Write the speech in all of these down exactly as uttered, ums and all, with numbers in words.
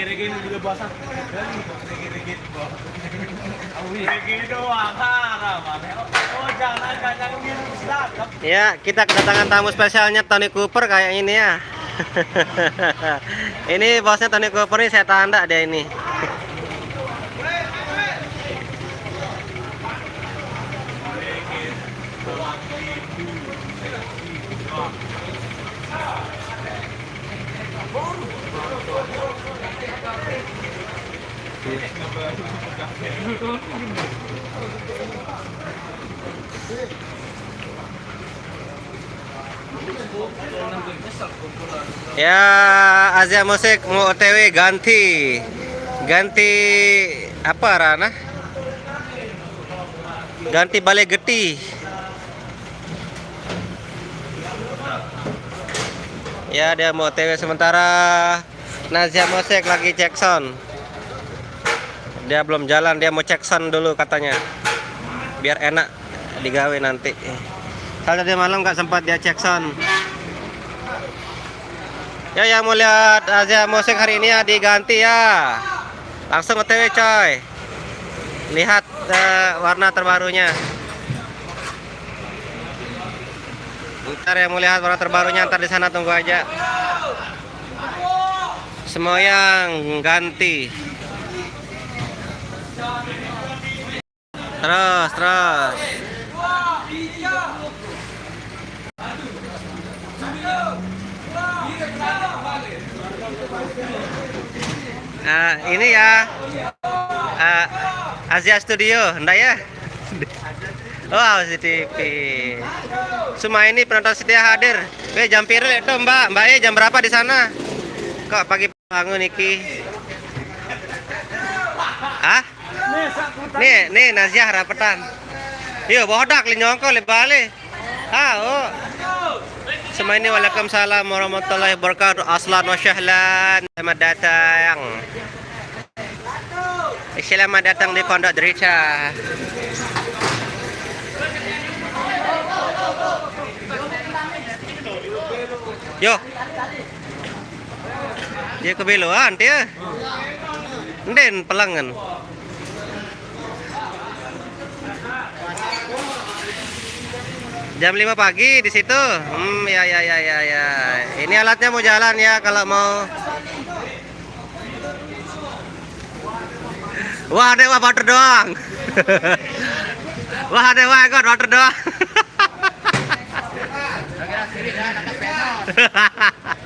Gini juga basah. Gini doang, haram, aneh. Oh, jangan, jangan, jangan, jangan. Ya, kita kedatangan tamu spesialnya Tony Cooper kayak ini ya. Ini bosnya Tony Cooper nih, saya tanda dia ini. Ya, Azia Musik mau O T W ganti. Ganti apa, Rana? Ganti balai geti. Ya, dia mau O T W sementara. Nazia Musik lagi cek sound. Dia belum jalan, dia mau cek sound dulu katanya. Biar enak digawe nanti. Soalnya tadi malam nggak sempat dia cek sound. Ya, yang mau lihat Azia Musik hari ini ya diganti ya. Langsung O T W coy. Lihat eh, warna terbarunya. Ntar yang mau lihat warna terbarunya ntar di sana tunggu aja. Semoyang ganti. Terus, terus. Ah, ini ya. Ah, Azia Studio, ndak ya? Oh, Azia T V. Semua ini penonton setia hadir. Weh, jam piro lek to, Mbak? Mbak, eh, jam berapa di sana? Kok pagi bangun iki? Hah? Nih, nih Naziah rapetan. Yo, bodak li nyongko li bale. Ah, oh. Semua ini waalaikumsalam warahmatullahi wabarakatuh. Aslan wa sahlan. Selamat datang. Selamat datang di Pondok Derita. Yo. Dia kebeloan dia. Nden pelengan. Jam lima pagi di situ. Hmm, ya, ya, ya, ya, ya. Ini alatnya mau jalan ya kalau mau. Wah, ada wah water doang. Wah, ada wah ikut water doang.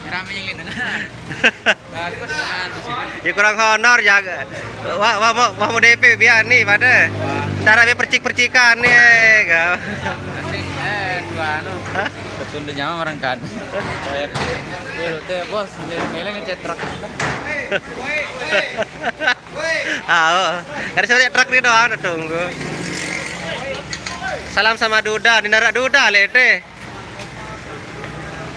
Rame yang dengar. Bagus, teman. Ya kurang honor jaga. Wah, wah mau wah mau D P biar nih pada. Ntar ada percik-percikan nih, kau. Asik, eh, dua anu. Hah? Betul nyawa orang kan. Proyek. Iya, lu teh, bos, ini ngecek truk. Ah, oh. Ada saya truk nih doang, udah tunggu. Salam sama Duda, di narak Duda lete.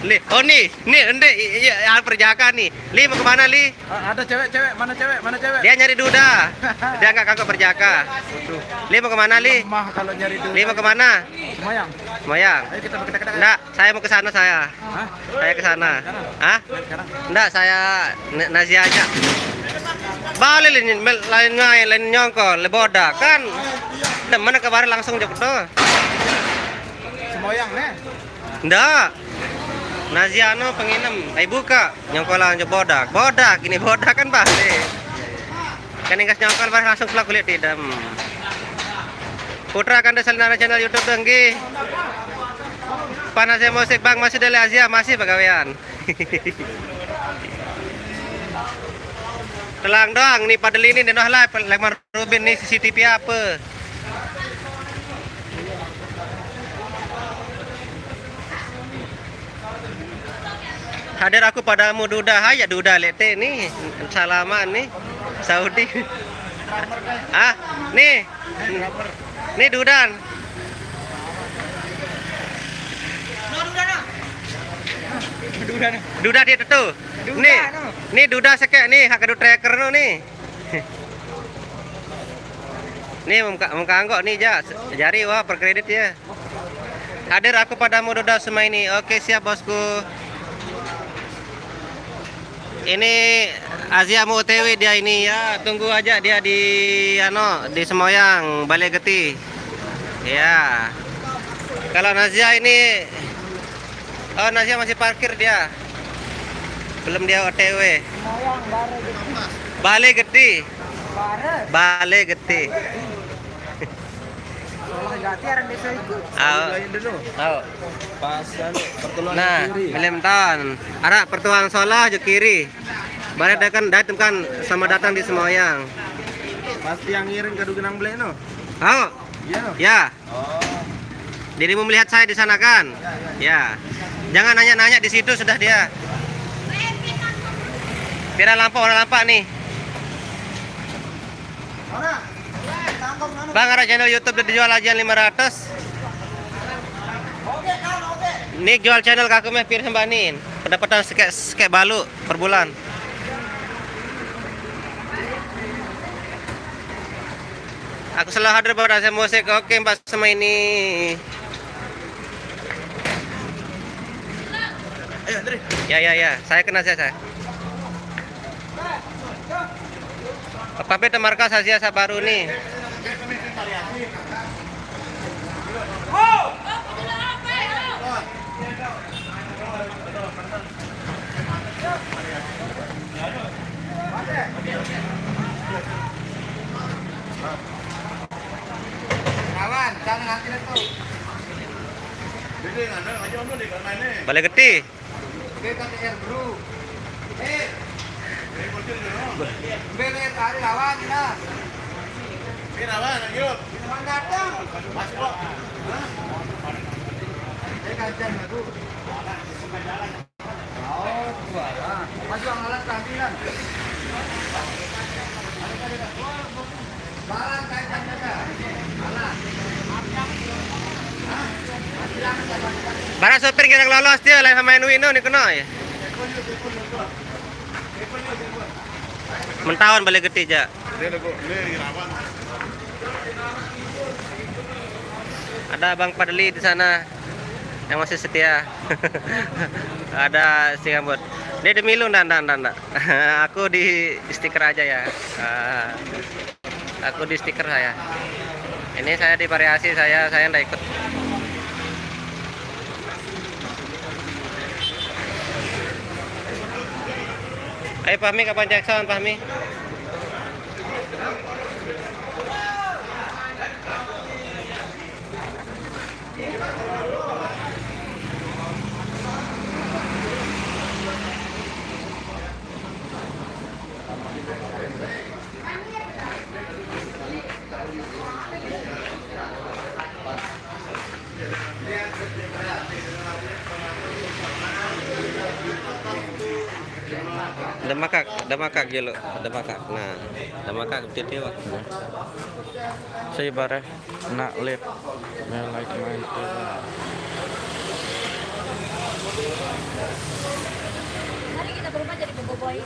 Li, oh nih, nih ente iya, iya, perjaka nih. Li mau kemana, Li? A- ada cewek, cewek, mana cewek, mana cewek? Dia nyari Duda. Dia nggak kagok perjaka. Waduh, Li mau kemana, Li? Lemah kalau nyari Duda. Li mau kemana? Semayang. Semayang. Ayo kita kita kita. Nggak, saya mau ke sana saya. Hah? Saya ke sana. Sekarang? Hah? Sekarang? Nggak, saya na- Nazia aja. Balik lain lain lain nyongkol, le bodak kan. Temen kabar langsung jok tuh. Semoyang nih. Ndak. Naziano penginem, ai buka, nyongkolan jo bodak. Bodak, ini bodak kan pasti. Kan ingkas nyongkol bar langsung pelak kulit idem. Putra Kanda Salinara channel YouTube dengki. Panas emosi Bang, masih dari Azia, masih pegawaian. Telang doang nih padel ini denoh lah, lemar Rubin nih C C T V apa? Hadir aku padamu Duda, hai ya Duda lete nih, salaman nih, Saudi. Ah, nih, nih Dudan. Duda dia tuh. Nih, nih Duda sekek nih, hak adu tracker no nih. Nih muka muka anggok nih ja, jari wah per kredit ya. Hadir aku padamu Duda semua ini. Oke siap bosku. Ini Azia mau O T W dia ini ya, tunggu aja dia di ano, di Semoyang, Balai Geti. Ya. Kalau Nazia ini, oh, Nazia masih parkir dia. Belum dia O T W. Semoyang, Balai Geti. Balai Geti. Balai Geti. Solah Gati orang desa itu. Au. Lain dulu. Au. Pas anu, pertolongan Nah, kiri. Belum tahun. Arah pertuan Solah je kiri. Barat datang, datang kan sama datang di Semoyang. Pasti yang ngiring kadu genang beli no. Au. Iya no. Ya. Oh. Dirimu melihat saya di sana kan? Ya. Jangan nanya-nanya di situ sudah dia. Pira lampak, orang lampak nih. Bang, ada channel YouTube dijual aja lima ratus. Nih jual channel kaku meh pir sembanin. Pendapatan sekek sekek balu per bulan. Aku selalu hadir pada saya musik. Oke, Mbak sama ini. Ayo, Andre. Ya, ya, ya. Saya kenal saya, saya. Pampir temarkas Azia Sabaruni. Kawan, jangan nanti itu. Balai Geti. Oke, K T R, bro. Eh. Bebe, tarik lawan, nah. Ini lawan, ayo. Teman datang. Masuk kok. Hah? Eh, gantian lagu. Oh, dua, ah. Maju, angkat kaki, kan. Barang sopir kita lolos dia, lain sama Enu Inu nih kena ya. Mentaun balik gede, Jak. Ada Bang Padli di sana yang masih setia. Ada si Gambut. Dia demi lu, ndak, ndak, ndak, ndak. Aku di stiker aja ya. Ah. Aku di stiker saya. Ini saya di variasi, saya saya ndak ikut. Ayo Fahmi, kapan Jackson, Fahmi? Demakak, demakak gelo, demakak. Nah, demakak titik waktu. Saya ibarat nak live. Nah, like main tuh. Mari kita berubah jadi boboiboy.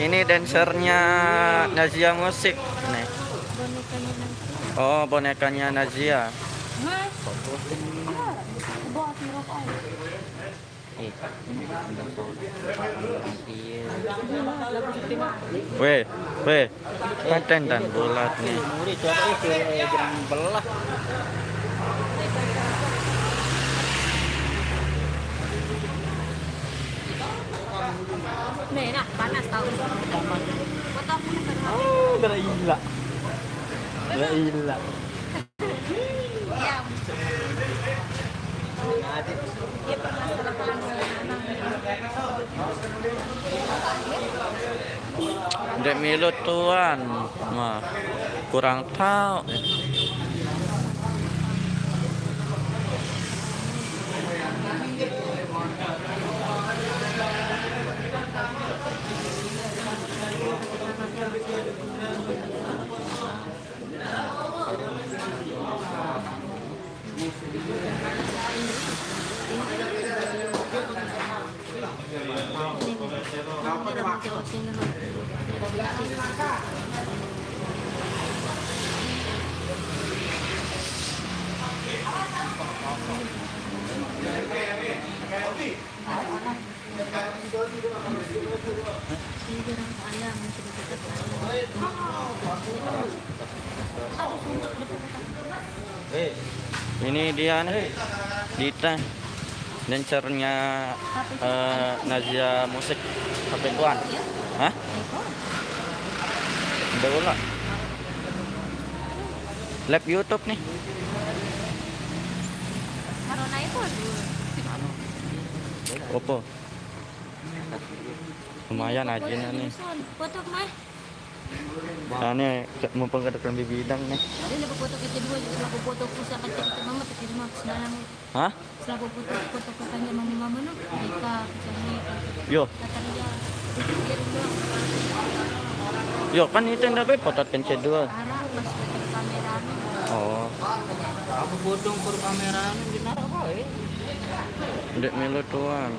Ini dancernya Nazia Musik nih. Bonekanya Nazia. Oh, bonekanya Nazia. Hah? Iya. Bawa sirop aja. Eh, ini kan benda soda. Iya. Weh, weh. Paten dan bulat nih. Muri coba itu, eh, jangan belah. Nih, nah, panas tahu. Potong. Oh, gila. Gila. Iya. Dia pernah salah paham sama anak. Dek Milo tuan, mah kurang tahu. Ini dia nih, Dita, dancernya eh, Nazia Musik. H P Tuan. Hah? Udah ulah. Live YouTube nih. Corona itu dulu. Oppo. Lumayan aja nih. Foto mah. Nah, ini mumpung ada kembali bidang nih. Ada foto kita dua juga, aku foto pusat kan kita mama kita mah sembarang. Hah? Selaku foto foto katanya mama mama no, Dika, misalnya. Yo. Kata dia. Dia dulu. Yo, kan itu yang dapat foto kan C dua. Arah pas foto kamera no. Oh. Aku potong per kamera no, gimana apa eh? Ndek melu tuan.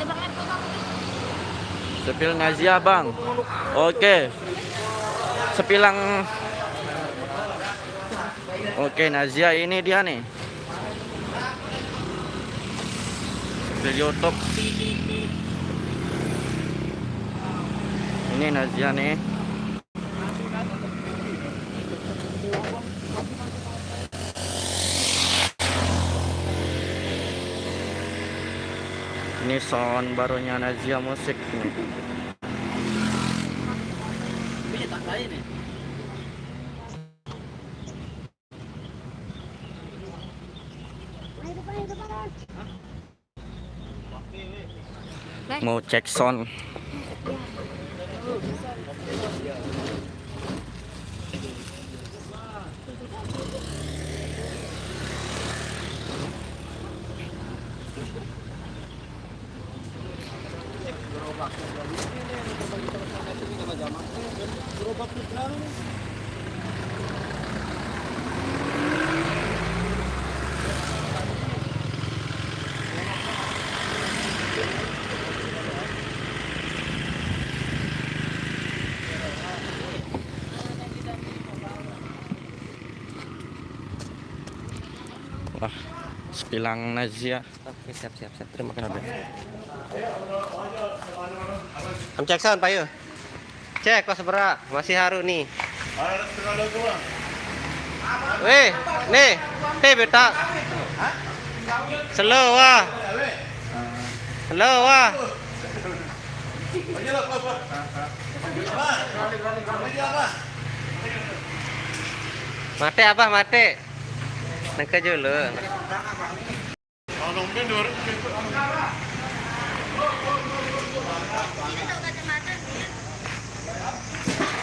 Coba ngerti kamu. Sepil Nazia, Bang. Oke. Sepilang. Oke, Nazia ini dia nih. Sepil YouTube. Ini Nazia nih. Ini sound barunya Nazia Musik nih. Mau cek sound. Wah, sepilang Nazia. Oke, siap, siap, siap. Terima kasih. Am cek sound, Pak Yu. Cek, pas berak. Masih haru nih. Weh, nih. Teh, beta. Slow, wah. Slow, wah. Mate apa, mate? Nengke dulu.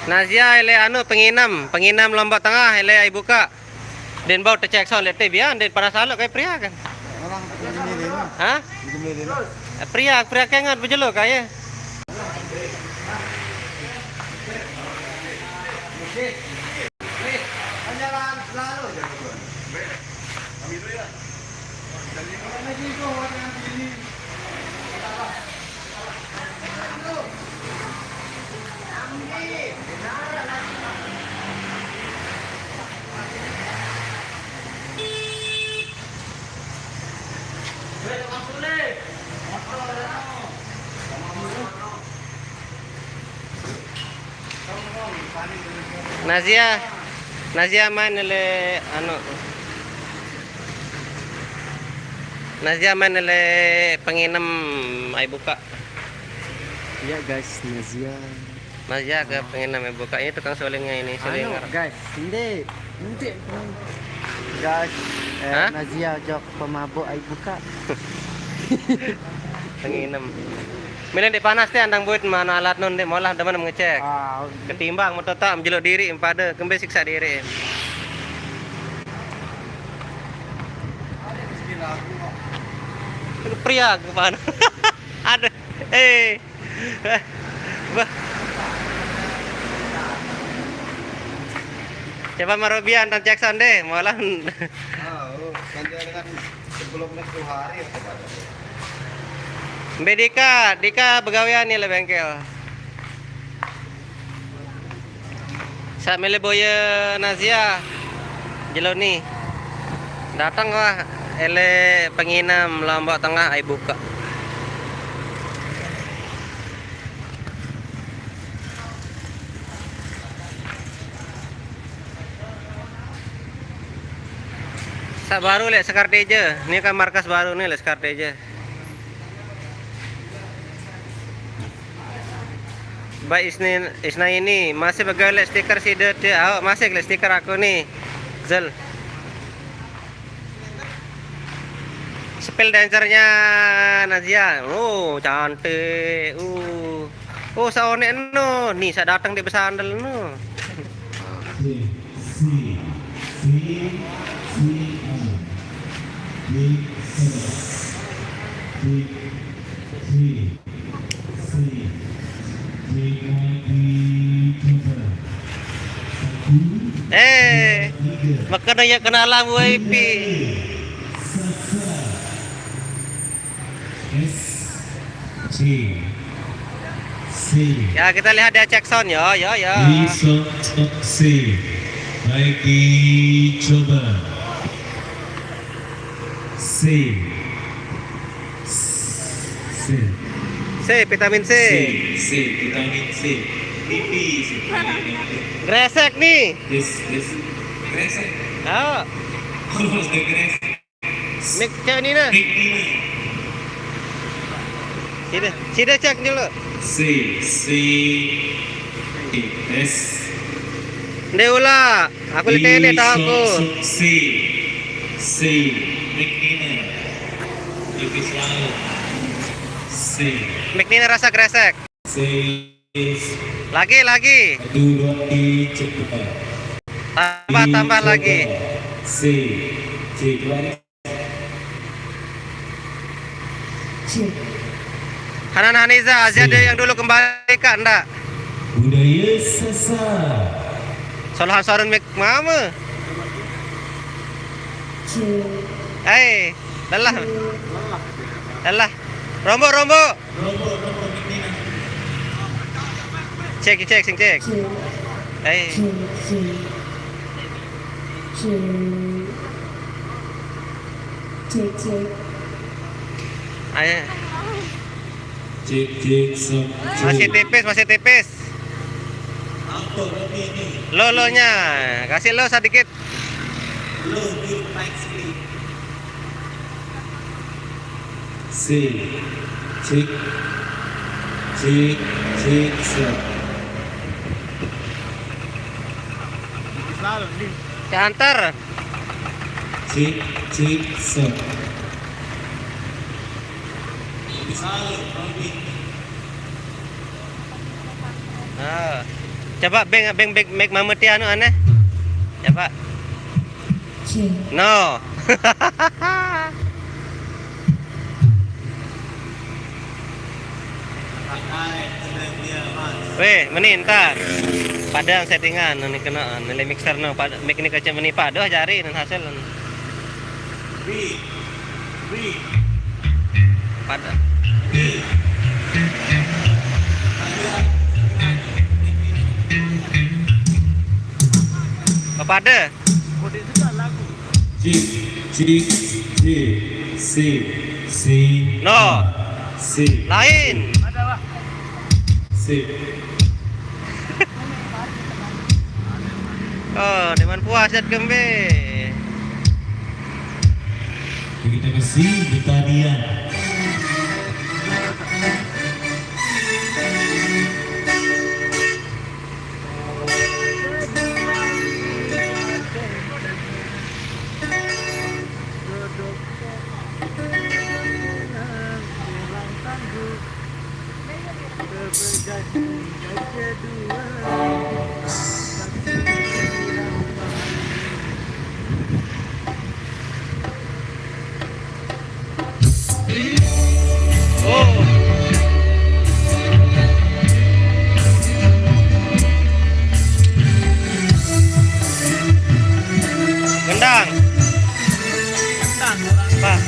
Nazia ele anu penginem, penginem Lombok Tengah ele ai buka. Den bau tecek sound lete bian, den panas alo kai pria kan. Orang ini ini. Hah? Ini ini. Pria, pria kengat bejelo kai. Nazia, Nazia main le anu. Nazia main le penginem ai buka. Iya guys, Nazia. Nazia ke penginem ai buka. Ini tukang sulingnya ini, suling. Anu, guys, ndek, ndek. Guys, eh, hah? Nazia jok pemabuk ai buka. Penginem. Mila di panas teh andang buit mana alat nun dek molah demen mengecek. Ah, oke. Ketimbang motor tak menjeluk diri empade kembe siksa diri. Pria ke mana? Ada. Eh. Wah. Coba marobian dan Jackson deh, molah. Ah, oh, nanti dengan sebelum next dua hari apa pada. Mbe Dika, Dika begawean ni le bengkel. Sa mele boye Nazia jelo ni. Datang wah ele penginem Lombok Tengah ai buka. Sa baru lek Sekar Teja. Ini kan markas baru nih lek Sekar Teja. Baik Isnin, Isna ini masih pegawe lek stiker sih deh. Awak masih lek stiker aku nih. Zel. Spill dancernya Nazia. Oh, cantik. Uh. Oh, saonek no. Nih, saya datang di besandal no. C, C, C, C, A. Big, big, big, big, big, big, big, Eh, makanya ya kenalan W I P. Sasa. S, C, C. Ya, kita lihat dia cek sound, yo, yo, yo. Di sound, sound C. Baik, dicoba. C. C. C, vitamin C. C, C, vitamin C. Pipi, C. Gresek nih. Yes, yes. Gresek. Oh. Oh, gresek. Mic cek ni nah. Mic ni nah. Sida, sida cek dulu. C, C, S. Nde ula, aku letene tahu aku. C, C, mic ni nah. Lebih selalu. C. Mic ni nah rasa gresek. C. Lagi, lagi. Satu, dua, tiga, cepat. Tambah, tambah lagi. C, C, dua, Hanan Haniza, Azia dia yang dulu kembali kak ndak? Budaya Sasak. Solahan sorun mik mama. Eh, lelah. Lelah. Rombok, rombok. Cek, cek, sing cek. Eh. Cek, cek. Cek, cek. Ayo. Cek, cek, satu. Masih tipis, masih tipis. Apa lagi ini? Lo, lo nya. Kasih lo sedikit. Lo, di mic sini. C, cek, cek, cek, set. Canter. Cek, cek, set. Nah. Coba beng, beng, beng, make mama ti anu aneh. Coba. No. Weh, meni ntar. Padang settingan ni kena nilai mixer no. Pada mic ni kecil meni padoh jari nan hasil. Pada. Pada. C, C, C, C, C. No. C. Lain. C. Oh, demen puas dat kembe. Kita kasih Betadian. Gendang. Bah.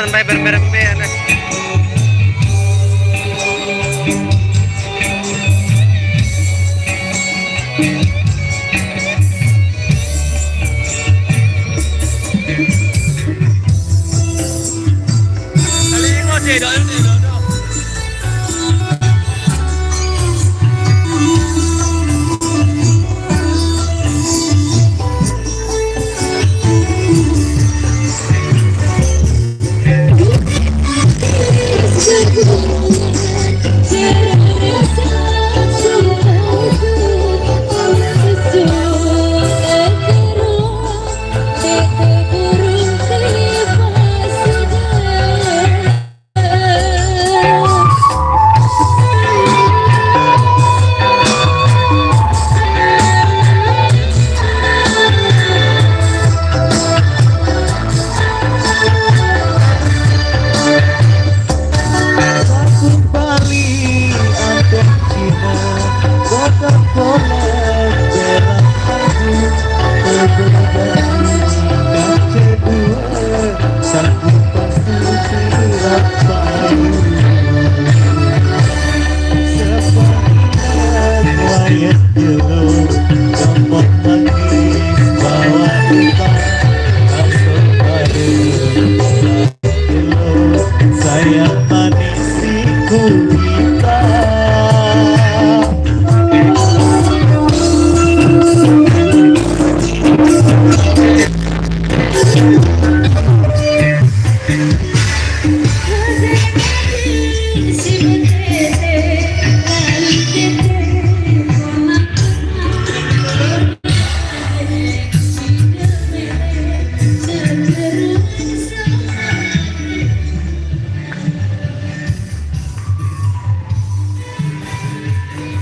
Sampai berembe-rembe, anak.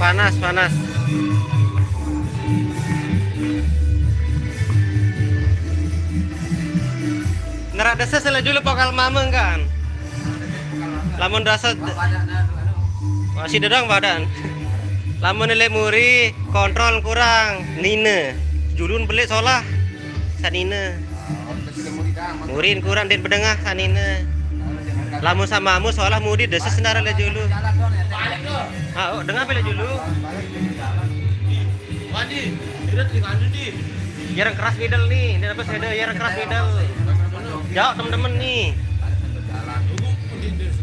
Panas, panas. Nerak desa sela julu pokal mama kan. Lamun rasa masih dedang badan. Lamun lele muri kontrol kurang nine. Julun belik solah sanine. Murin kurang din bedengah sanine. Lamun samamu solah mudi desa sendara le julu. Ah, oh, dengah bele julu. Wadi, irit di nganu di. Jarang keras middle nih, ini apa saya jarang keras middle. Jauh temen-temen nih.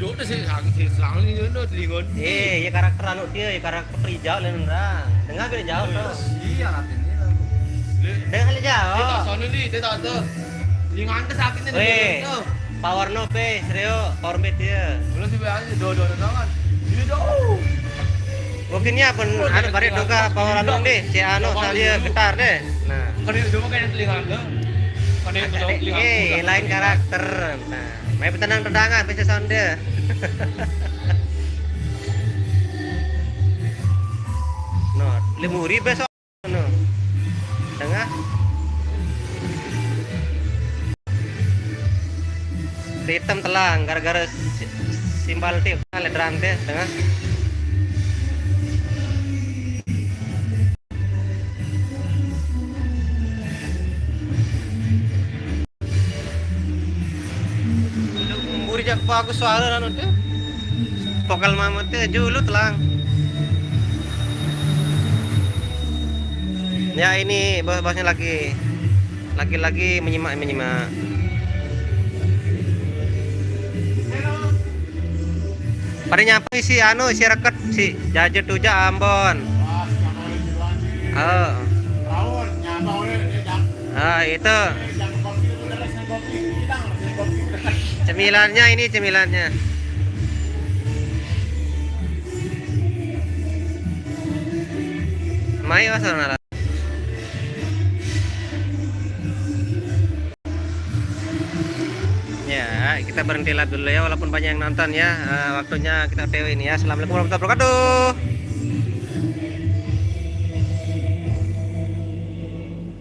Duduk di sih, sang si selang ini dulu telingon. Eh, ya karakter anu dia, ya karakter hijau lain orang. Dengah beda jauh tuh. Iya, katanya. Dengah aja jauh. Kita sono di, kita tuh. Telingan tuh sakitnya di Weh, bagian tuh. Power no pe, stereo, power mid dia. Belum sih biasa, do do do kan. Ini do. Mungkin ya pun ada balik dongka power anu deh, si anu salia getar deh. Nah. Kan itu cuma kayak telinga tuh. Kan itu Ada deh, telinga. Eh, lain karakter. Nah, main pertenang tendangan bisa sound dia. No, lemuri besok no. Tengah. Hitam telang gara-gara si- simbal tip. Nah, ledran teh tengah. Mburi jak bagus suara anu teh. Vokal mama teh julu telang. Ya ini bos-bosnya lagi lagi-lagi menyimak menyimak. Pada nyapa isi anu isi reket si jajet tuja Ambon. Oh. Ah, itu. Cemilannya ini cemilannya. Mai, Mas, saudara. Ya, kita berhenti live dulu ya, walaupun banyak yang nonton ya. Eh, waktunya kita O T W ini ya. Assalamualaikum warahmatullahi wabarakatuh.